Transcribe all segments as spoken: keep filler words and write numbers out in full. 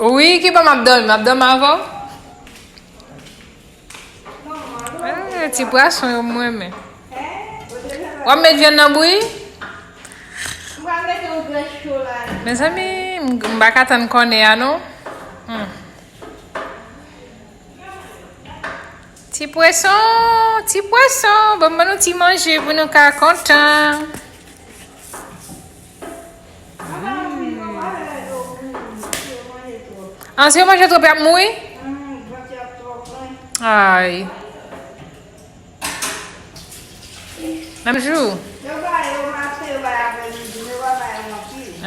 Wi, ki bò m ap dòmi? M ap dòmi avè w? Ah, ti pwason yo m renmen. W ap met vyann nan bouyi? Mezanmi, m, m pa ka tann kònè a non. Hmm. Ti pwason, ti pwason, ban m ban nou ti manje pou nou ka kontan. An, si yo manje twòp, y ap mouri? Ay. Menm jou.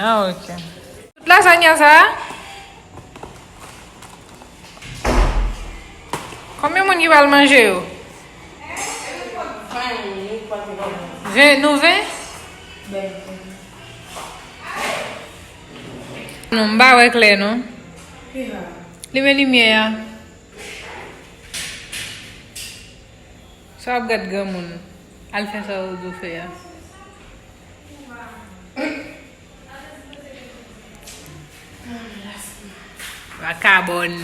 Ah, ok. Tout lazanya sa a? Konbyen moun ki pral manje yo? Ven, nou ven? Non, m pa wè klè non. Limen limyè a. Sa w ap gad granmoun? Al fè sa yo di w fè a. Vakabòn.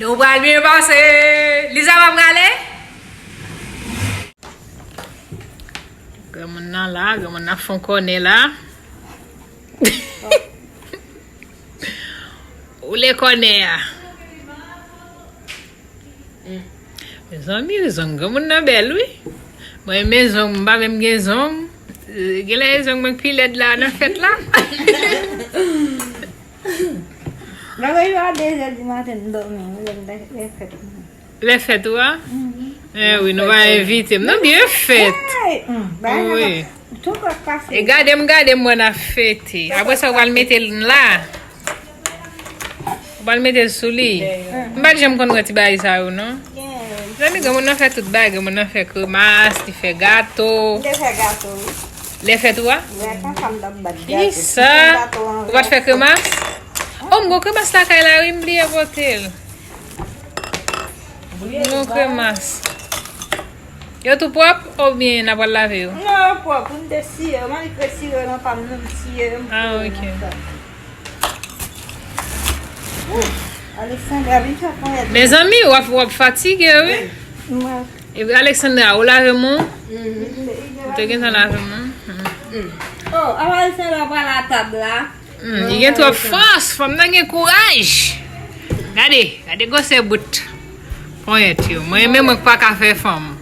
Nou pral byen pase. Liza pa prale? Granmoun nan la, granmoun nan fon kònè la. Ou le kònè a. Mezanmi, zong granmoun nan bèl, wi. Mwen renmen zong, m pa menm gen zong. Genlè e zong mwen k pi lèd la nan fèt la. Nan yo a de zè di maten, m dòmi, m leve, m te fèt. Lè fèt ou a? Eh wi, nou va envite m. Nou byen fèt. Wi. E gade m, gade m, mwen ap fete. Apre sa, ou pral mete l la. Ou pral mete l sou li. M pa t janm konn wè ti bagay sa yo, non. Zanmi, granmoun nan fè tout bagay. Granmoun nan fè kremas, li fè gato. Li te fè gato, wi. Lè fèt ou a? Lè konsa m t ap bat gato. Kisa? Ou pa t fè kremas? Oh, m gon kremas lakay la, wi, m bliye pote l. M gon kremas. Yo tou pwòp oubyen n a pral lave yo? Non, yo pwòp. M te siye yo. Malik te siye yo nan pa m, non, m siye yo, m siye yo nan sa. Ah, ok. Alexandra, vin fè ponyèt. Mezanmi, w ap, w ap fatige, wi. Epi Alexandra, ou lave men w? Ou te gentan lave men w? Oh, apa Alexandra pral a tab la? Hmm, li gen twòp fòs, fanm nan gen kouraj. Gade, gade gwosè bout ponyèt yo. Mwen menm mwen k pa ka fè fanm.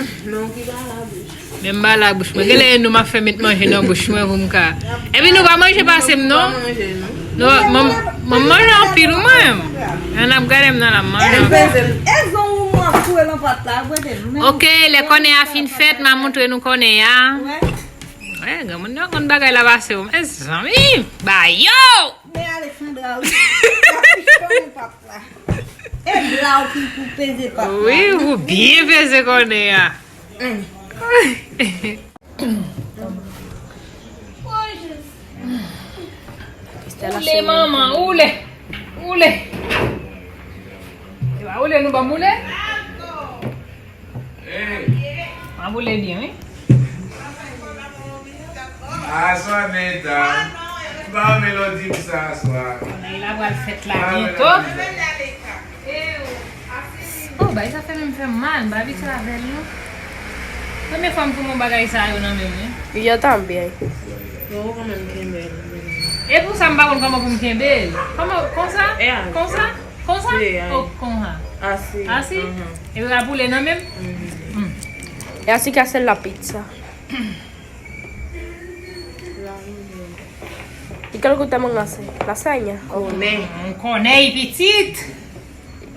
Men w ki ba la bouch. Men m ba la bouch mwen. Genlè e nou m ap fè met manje nan bouch mwen pou m ka. Epi nou pa manje pase m non. Nou, mwen, mwen manje anpil wi mwen. An ap gade m nan la, m manje anpil. E zong ou mwen foure nan pòt la, prete m. Ok, lè kònè a fin fèt, m a montre nou kònè a. Wè, granmoun yo konn bagay la pase w. Mezanmi, ba yo! Men Alexandra, wi. L ap pich kònè pap la. E bla w ki pou peze pap la. Wi, ou byen peze kònè a. Mm. Oule, manman, oule. Oule. E pa oule, nou ban m oule. Hey. Mwen boule byen, wi. Aswa, Neta. M pa renmen lè w di m sa aswa. Kònèy la pral fèt la byento. Oh, bagay sa fè men m fè m mal, m pa abitye avè l, non. Premye fwa m tounen yon bagay sa yo nan men m, wi. Yo ta byen. Yo, ou konn menm kenbe l. E pou sa m pa konn kòman pou m kenbe l. Kòman, konsa? Konsa? Konsa? Oh, konsa. Asi. Asi? Mhm. E la boule nan men m? Mhm. Hmm. E asi ka sèl la pizza. E kèl kote mwen lanse? Lasagne? Konnen. Konnen, pitit.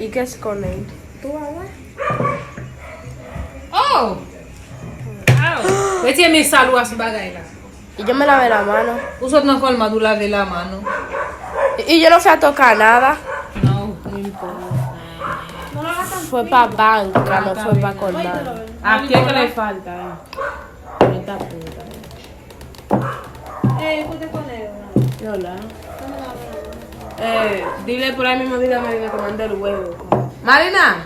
E kès konnen? Twa, wè. Oh! Aw. Retire men sal ou a sou bagay la. E jan mwen lave la mano. Ou sot nan kòlmad ou lave la mano. E yo no fè to kanava. No, no importa. Fue pa banca, no fue pa colmado. Aquí es que le falta. Esta puta. Eh, kote kònè yo la? Yo la. Eh, dile por ahí mismo, dile a Marina que mande el huevo. Marina!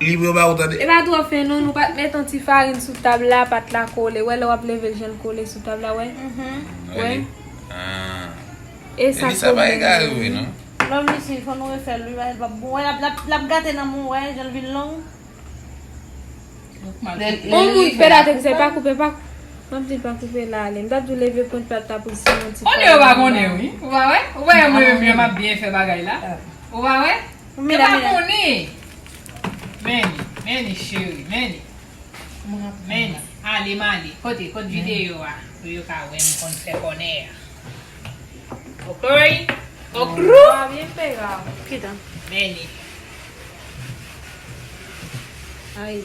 li pou yo ba ou tande. E pa twò fen non, nou pa t met yon ti farin sou tab la, pat la kole. Wè lè w ap leve l jan l kole sou tab la, wè. Wè. Ah. E sa Elisa pa egare vre non. Lòm isi, fò nou refè l, wi, bagay l p ap bon. Wè, l ap, l ap, l ap gate nan mwen, wè, jan l vin long. On moun fè la tèt se pa koupe, pa m ap di l pa koupe la ale. M t ap di w leve pwent pat la pou l sinon ti. Konnen yo pa konnen, wi. Ou pa wè? Ou pa wè mwen menm jan m ap byen fè bagay la? Ou pa wè? Yo pa konnen. Meni, Meni cheri, Meni. Meni, ale m ale. Kote, kot videyo a? Pou yo ka wè m konn fè kònè a. Ok. Okrou. Ah, bien pegado. Kita. Meni. Ay.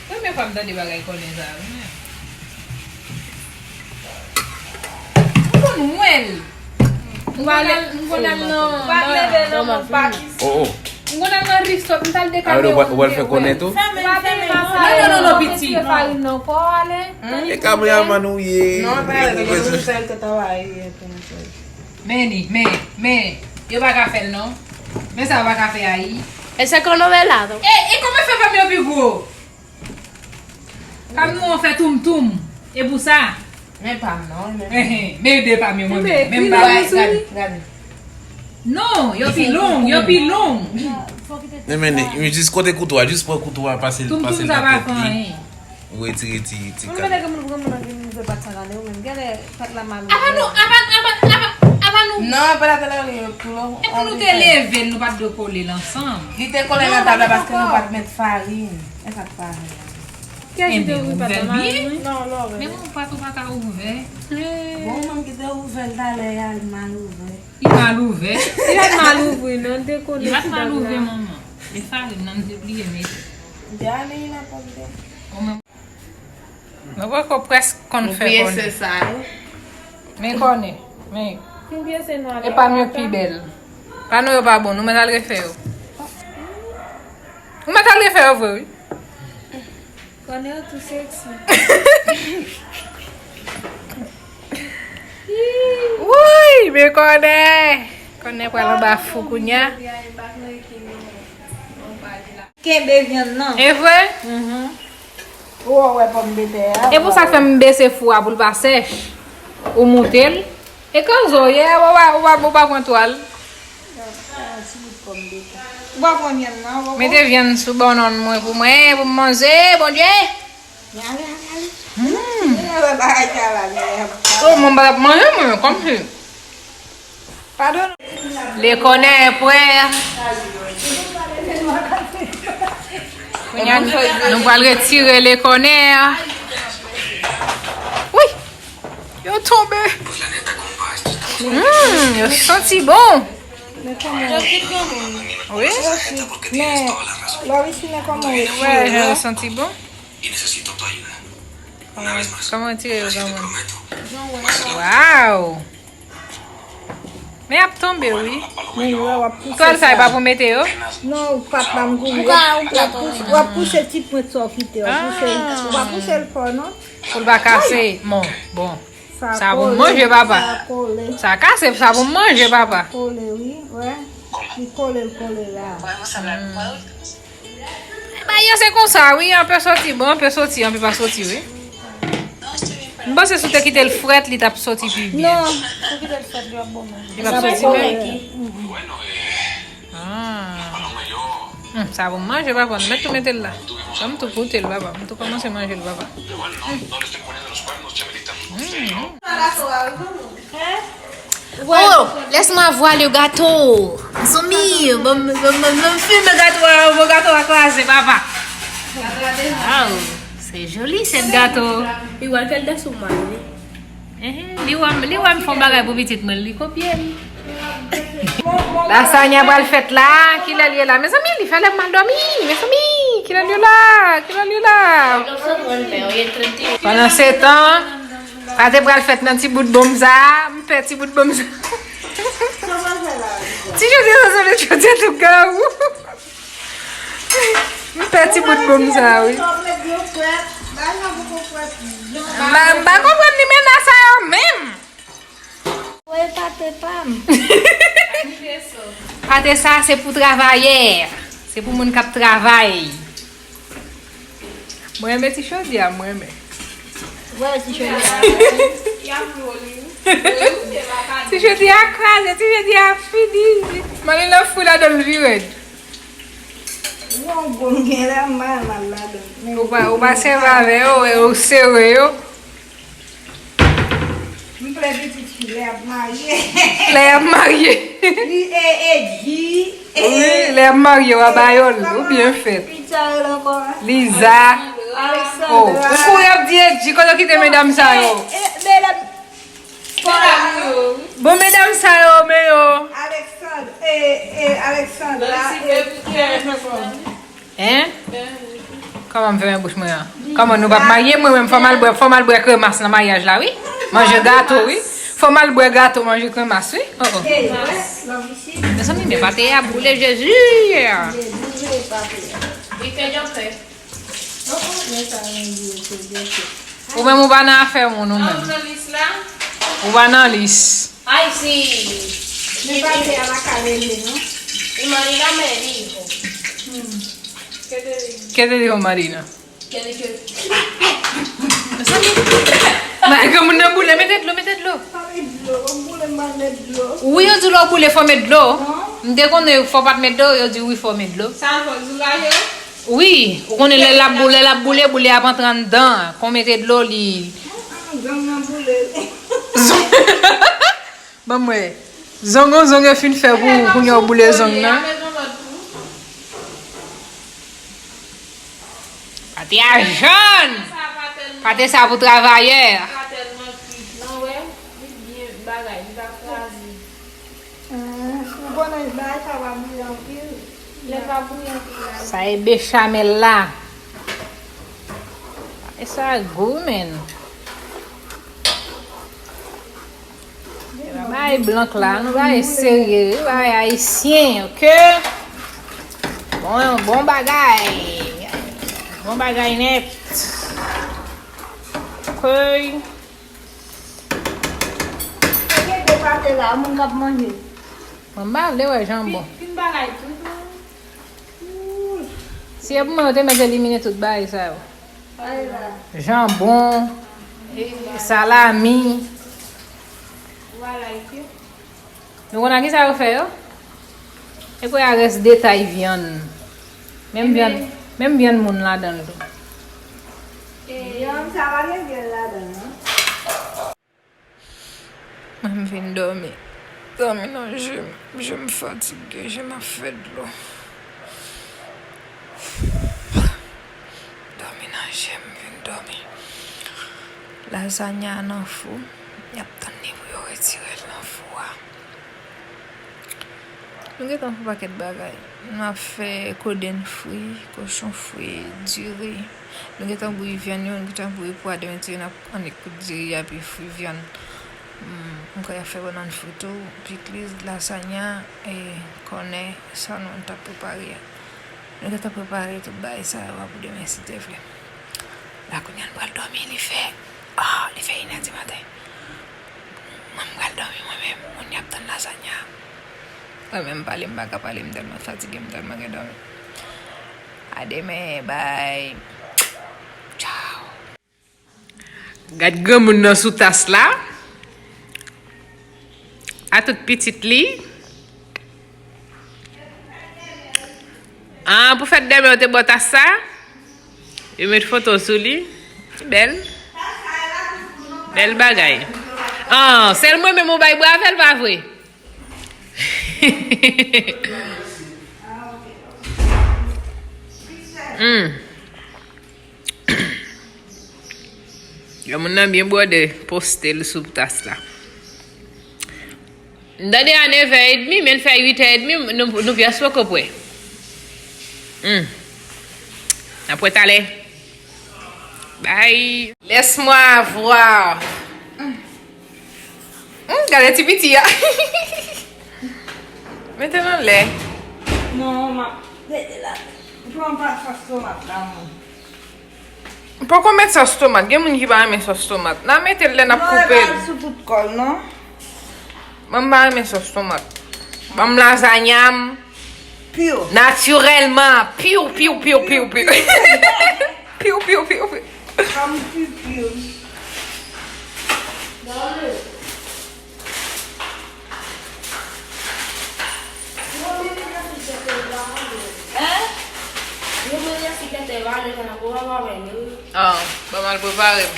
Premye fwa m tande bagay konnen sa, wi, men. M konn wè l. M konn al, m konn al nan, nan, nan, nan, nan, Oh, oh. M konn al nan Ristop, m t al dekale yon. Ou pral fè konnen tou? Fèmen, fèmen. Non, non, non, non, piti. Farin nan kò ale. E kameraman ou ye. Non, pa ale, nou fè l tèt anba, e, e, e. Men ni, men, men, yo pa ka fè l non. Men sa yo pa ka fè a, wi. E se konnen la tou. E, e kòman fè fèm yo pi gwo? Kam nou an fè toum toum. E pou sa. Men pa m non, men. Ehe, men de pa m yo mwen menm. Men m pa gade, gade. Non, yo pi long, yo pi long. Men men, men jis kote kouto a, jis pran kouto a, pase l, pase l nan tèt li. Ou retire ti, ti kal. Mwen mèt gen moun pran moun nan vin ouvè pat sa gade ou menm. Gade pat la mal ouvè. Apa nou, apa, apa, apa, apa nou. Non, apa la talè li pou lò. E pou nou te leve l, nou pa t dwe kole l ansanm. Li te kole nan tab la paske nou pa t met farin. E sa k pa vre. Kiyès ki te ouvri pat la, Marie? Non, Lorraine. Men mwen pat ou pa ta ouvè. Bon, ou menm ki te ouvè l talè, y al mal ouvè. Li mal ouvè. Li pa t mal ouvri non, li te kole sou tab la. Li pa t mal ouvè, manman. E farin nan, m te bliye mete. M te ale nan pòm de. Ou menm. Nou poko prèske konn fè kònè. Ou pyese sa yo. Men kònè, men. Fin pyese nou ale. E pa m yo pi bèl. Pa nou yo pa bon, nou mèt al refè yo. Ou mèt al refè yo vre, wi. Kònè yo tou seksi. Wouy, men kònè. Kònè pral anba fou kounya. Kenbe vyann nan. E vre? Mhm. Ou wè pòmdetè a. E pou sa k fè m bese fou a pou l pa sèch. Ou moute l. E kanzo, yè, ou pa, ou pa, ou pa pran twal. Ou pa pran vyann nan, ou pa pran. Mete vyann sou bannann mwen pou mwen, pou m manje, Bondye. Ale, ale, ale. Mm. Mwen wè bagay sa la, men. Oh, mwen pa t ap manje, mwen, kòmsi. Padon. Lekònè prè. Kounye a, nou pral retire lekònè. Wi! Yo tonbe. Mm, yo santi bon. Men kòman? Wi. Men, Loris, men kòman ou ye? Wè, yo santi bon. Kòman, kòman tire yo, kòman? Waw! Men y ap tonbe, wi. Men yo, w ap pouse sa. Twal sa, e pa pou mete yo? Non, ou pa t ban m kouri. Ou ka, ou ka pouse, w ap pouse ti pwent sa w kite, w ap pouse, ou pa pouse l fò, non. Pou l pa kase. Bon, bon. Sa pou m manje, papa. Sa kase, sa pou m manje, papa. Kole, wi, wè. Li kole, l kole la. Bagay yo se konsa, wi, anpe soti bon, anpe soti, anpe pa soti, wi. M panse si w te kite l frèt, li t ap soti pi byen. Non, si w kite l frèt, li p ap bon menm. Li p ap soti menm? Ah. Hmm, sa pou m manje, papa. M mèt tou mete l la. Sa m tou goute l, papa. M tou kòmanse manje l, papa. Hmm. Oh, laisse-moi voir le gâteau. Mezanmi, bon, bon, bon, bon, filme gato a, bon, gato a kraze, papa. Wow, c'est joli, ce gâteau. Li wè kèl de sou mal, wi. Ehe, li wè m, li wè m fè yon bagay pou pitit mwen, li kopye l. Lasagna pral fèt la, kilè l ye la? Mezanmi, li fè lè m mal dòmi. Mezanmi, kilè l ye la? Kilè l ye la? Pandan se tan, pate pral fèt nan ti bout bonm sa, m pè ti bout bonm sa. Ti Jodi sa sanble Jodi tou ka ou. M pè ti bout bonm sa, wi. M pa, m pa konprann limena sa yo menm. Woy, pate pa m. Pate sa, se pou travayè. Se pou moun k ap travay. Mwen renmen ti chodi a, mwen renmen. Wè, ti chodi a. Ti chodi a kraze, ti chodi a fini. Mwen li nan fwi ladan l vire. Ou pa, ou pa sèvi avè yo, yo sere yo. M plè pitit fi lè y ap marye. Lè y ap marye. Li e, e, G, e, wi, lè y ap marye, w a ba yo l, ou byen fèt. Liza. Alexandra. Oh, ou kouri ap di Edji, kote w kite medam sa yo? E, e, medam. Bon, medam sa yo, men yo. Alexandre, e, e, Alexandra, e, Hein? Kòman m fèmen bouch mwen an? Kòman nou p ap marye? Mwen menm, fò m al bwè, fò m al bwè kremas nan maryaj la, wi. Manje gato, wi. Fò m al bwè gato, manje kremas, wi. Oh, oh. Mezanmi, men pate a boule, Jezi. Li fè yon fè. Ou menm ou pa nan afè moun ou menm. Ou pa nan lis. Ay, si. Men pa te a la kalele, non? Imagina me dijo. Hmm. ¿Qué te dijo? ¿Qué te dijo Marina? Que dice, Mari, granmoun nan boule, mete dlo, mete dlo. Pa met dlo, w ap boule, m pa met dlo. Wi, yo di lè w boule, fò met dlo. Non. M te konnen fò pa t met dlo, yo di wi, fò met dlo. Sa l fò, zougaj yo? Wi, ou konnen lè l ap boule, lè l ap boule, boule ap antre anndan. Kon mete dlo, li. Gang nan boule. Ban m wè. Zong, zong yo fin fè pou ou, kounye a w boule zong nan. Pate a jòn. Pate sa pou travayè. Ou konnen bagay sa va bouyi anpil. Lè l va bouyi anpil la. Sa e bechamel la. E sa gou, menn. E pa bagay blank la, nou bagay serye, wi, bagay ayisyen, oke? Bon, bon bagay. Bon bagay nèt. Oke. Kote de pate la, moun k ap manje. Mwen pa vle wè janbon. Fin, fin bagay tout, non. Si e pou mwen, yo te mèt elimine tout bagay sa yo. Janbon, salami. Nou konn a ki sa yo fè yo? E kwè a rès detay vyann. Menm vyann, menm vyann moun ladan l tou. Vyann sa pa gen vyann ladan l non. Mwen m vin dòmi. Dòmi nan je m. Je m fatige, je m ap fè dlo. Dòmi nan je m, vin dòmi. Lazanya nan fou. Y ap tann li pou yo retire l nan fou a. Nou gentan fè pakèt bagay. Nou ap fè kodenn fri, kochon fri, diri. Nou gentan bouyi vyann yo, nou gentan bouyi pwa, demen diri, n ap annik kout diri a, epi fri vyann. Hmm, m kwè y ap fè bannann fri tou, pikliz, lasagna, e kònè, sa nou t ap prepare a. Nou gentan prepare tout bagay sa yo a pou demen, si Dye vle. La kounye a n pral dòmi, li fè, ah, li fè inè di maten. Mwen m pral dòmi mwen menm, moun y ap tann lasagna. Mwen menm pale m pa ka pale, m tèlman fatige, m tèlman gen dòmi. A demen, bye. Ciao. Gad granmoun nan sou tas la. A tout pitit li. Ah, pou fèt demen, yo te ba w tas sa? Yo met foto sou li. Li bèl. Bèl bagay. Ah, sèl mwen menm ou bay bwa avè l, pa vre? Hmm. Granmoun nan byen bwòdè, poste l sou tas la. M tande a nevè edmi, men l fè uitè edmi, nou, nou pyès poko prè. Hmm. N ap wè talè. Bye. Laisse-moi voir. Hmm, gade ti piti a. Mete l anlè. Non, m ap mete la. Pran pa fòs tomat la, mwen. Poko met sòs tomat. Gen moun ki pa renmen sòs tomat. N a mete l lè n ap koupe l. Non, e pa sou tout kò l, non. Mwen m pa renmen sòs tomat. Ban m lazanya m. Piw. Natirèlman. Piw, piw, piw, piw, piw. Piw, piw, piw, piw. Ban m piw, piw. Ah, ban m al prepare m.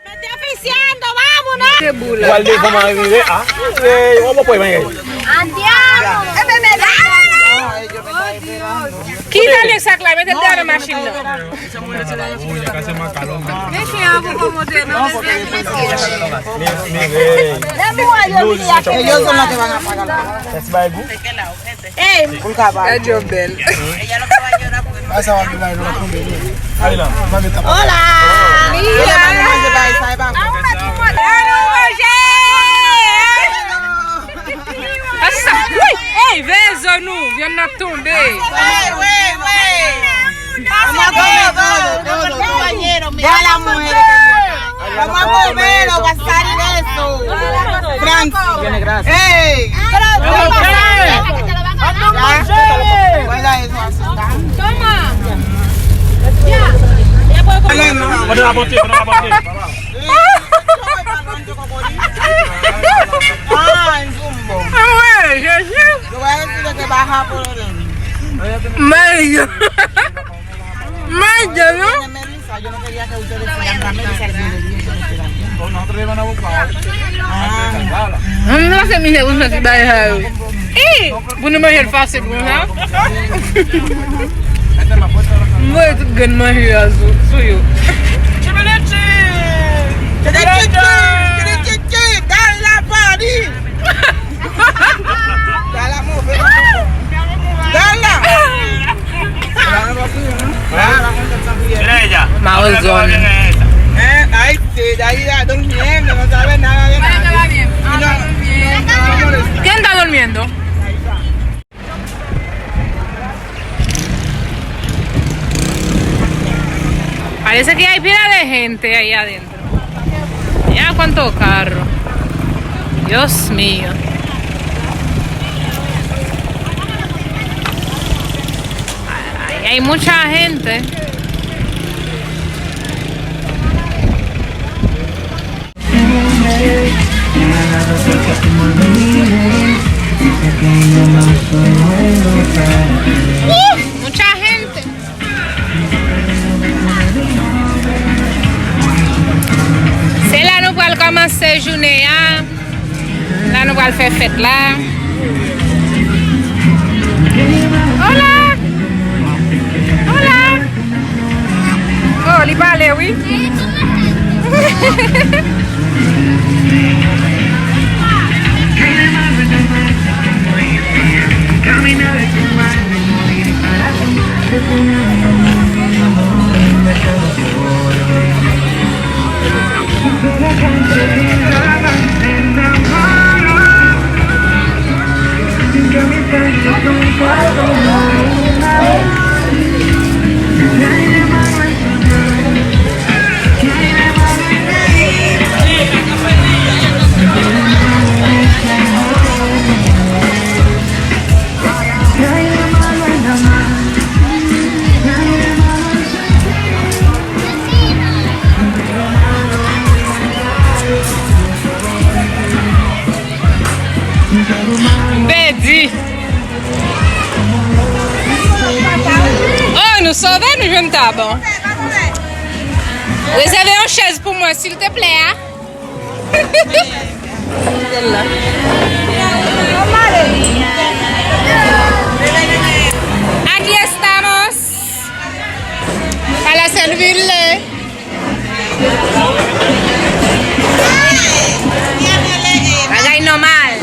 Mete efisyèn, toma, moun. Mete boul. Ou al devan mari, a? Ey, ou bon pwen, men. Andiamo. E ben, men, Ki tande sak la, mete l deyò nan machin nan. Men chen an poko monte non, men se mesye. Ey, gad yo bèl. Hola. Mira. Anou manje. Pase sa. Wi! Ey, veye zo nou! Vyann nan ap tonbe! Ey, ey, ey! Vamos a comer todo, todo, todo. Todas las mujeres que vamos a comerlo, va a salir eso. Francis. Ey! Guarda eso así. Toma. Ya. Ella puede comer. Pon nan la bouche, pon nan la bouche. Ay, Jezi. Mayo. Mayo, non? Mwen, mwen se mizè pou soti bay sa yo. Ih! Pou nou manje l fasil konsa. M voye tout grenn manje a sou, sou yo. Dale la, pani! Dale la, move. Dale la! Mawezon. Eh, ay, te, dale la, durmiendo, no sabe nada de nada. No, no, no, no, no. ¿Quién está durmiendo? Parece que hay pila de gente ahí adentro. Mira cuánto carro. Dios mío. Ahí hay mucha gente. Uh, mucha gente. Se la nou pral kòmanse jounen an. La nou pral fè fèt la. Hola! Hola! Oh, li pale, wi. M pèdi. Oh, nou sove, nou jwenn tab. Rezève yon chèz pou mwen, silteplè, a. Aquí estamos. Para servirle. Bagay nòmal.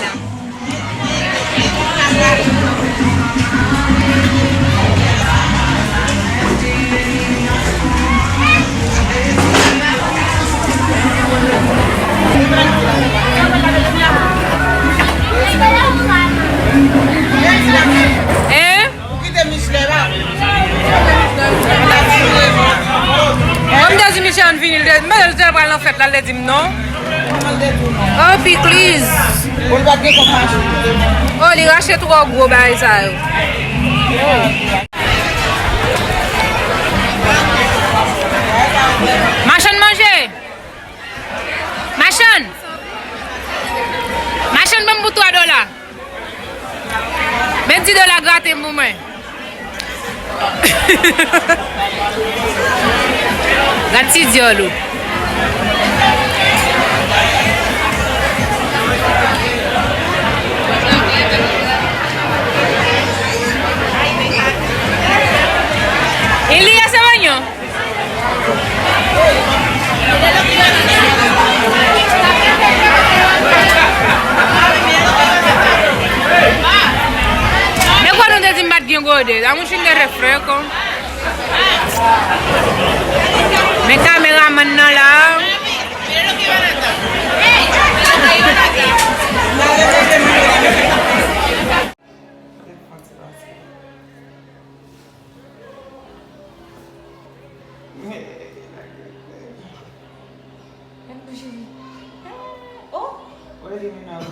Hein? Ou kite Michelet la. Mwen m te di Michelet ann vini, l te, men l te pral nan fèt la, l te di m non. Oh, pikliz. Ou l pa t gen kòb mache. Oh, li rache twò gwo bagay sa yo. Machann manje. Machann. Machann, ban m pou twa dola. Men di dola grate m pou mwen. Gad ti dyòl ou. Ili ya se manyon. Men kwa nou te di m pa t gen gode. A mwen fin de refreko. Men kameramann nan la. Mwen bouche li. Oh! Wè li menm nan.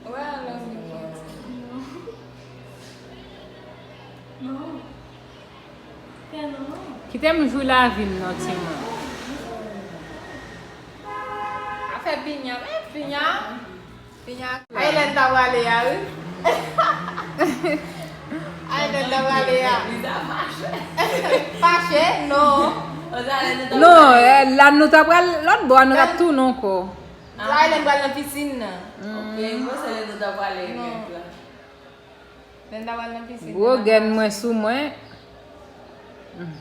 Wè alò li fè. Non. Non. Fè non. Kite m jwi lavi m non, timoun. Afè pinya, men pinya. Pinya. Aylen ta prale a, wi. Aylen ta prale a. Fache? Non. Non, eh, la nou ta pral lòt bò a, nou t ap tounen ankò. Aylen pral nan pisin nan. Ok, mwen se lè nou ta prale nèt la. Lè n ta pral nan pisin. Gwo gèn mwen sou mwen.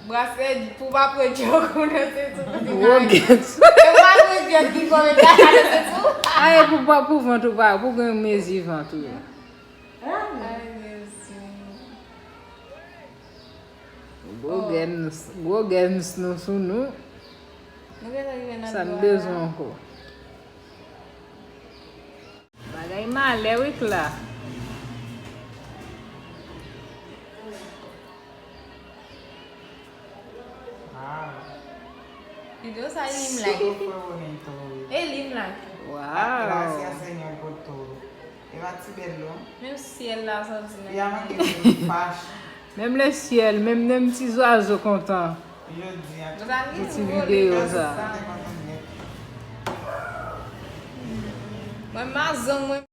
Brase pou pa pran djòk ou nan se tou. Gwo gèn. Yo pa pran djòk ki kòmèt la nan se tou. Aye pou pa pou vant ou pa pou gen mezi vant ou. Ay, Jezi. Gwo gèn, gwo gèn nou sou nou. Nou gentan rive nan dwa a. Sa n bezwen ankò? Bagay malè wi Kla. Wow. Videyo sa e lim like. Super bonito. E lim like. Wow. Gracias, Señor, por todo. E pa ti bèl non. Menm syèl la sòti nan. Ya manke vin fache. Menm le syèl, menm, menm ti zwazo kontan. Jodi a. Pou ti videyo sa. Sa te kontan nèt. Mwen mazang mwen.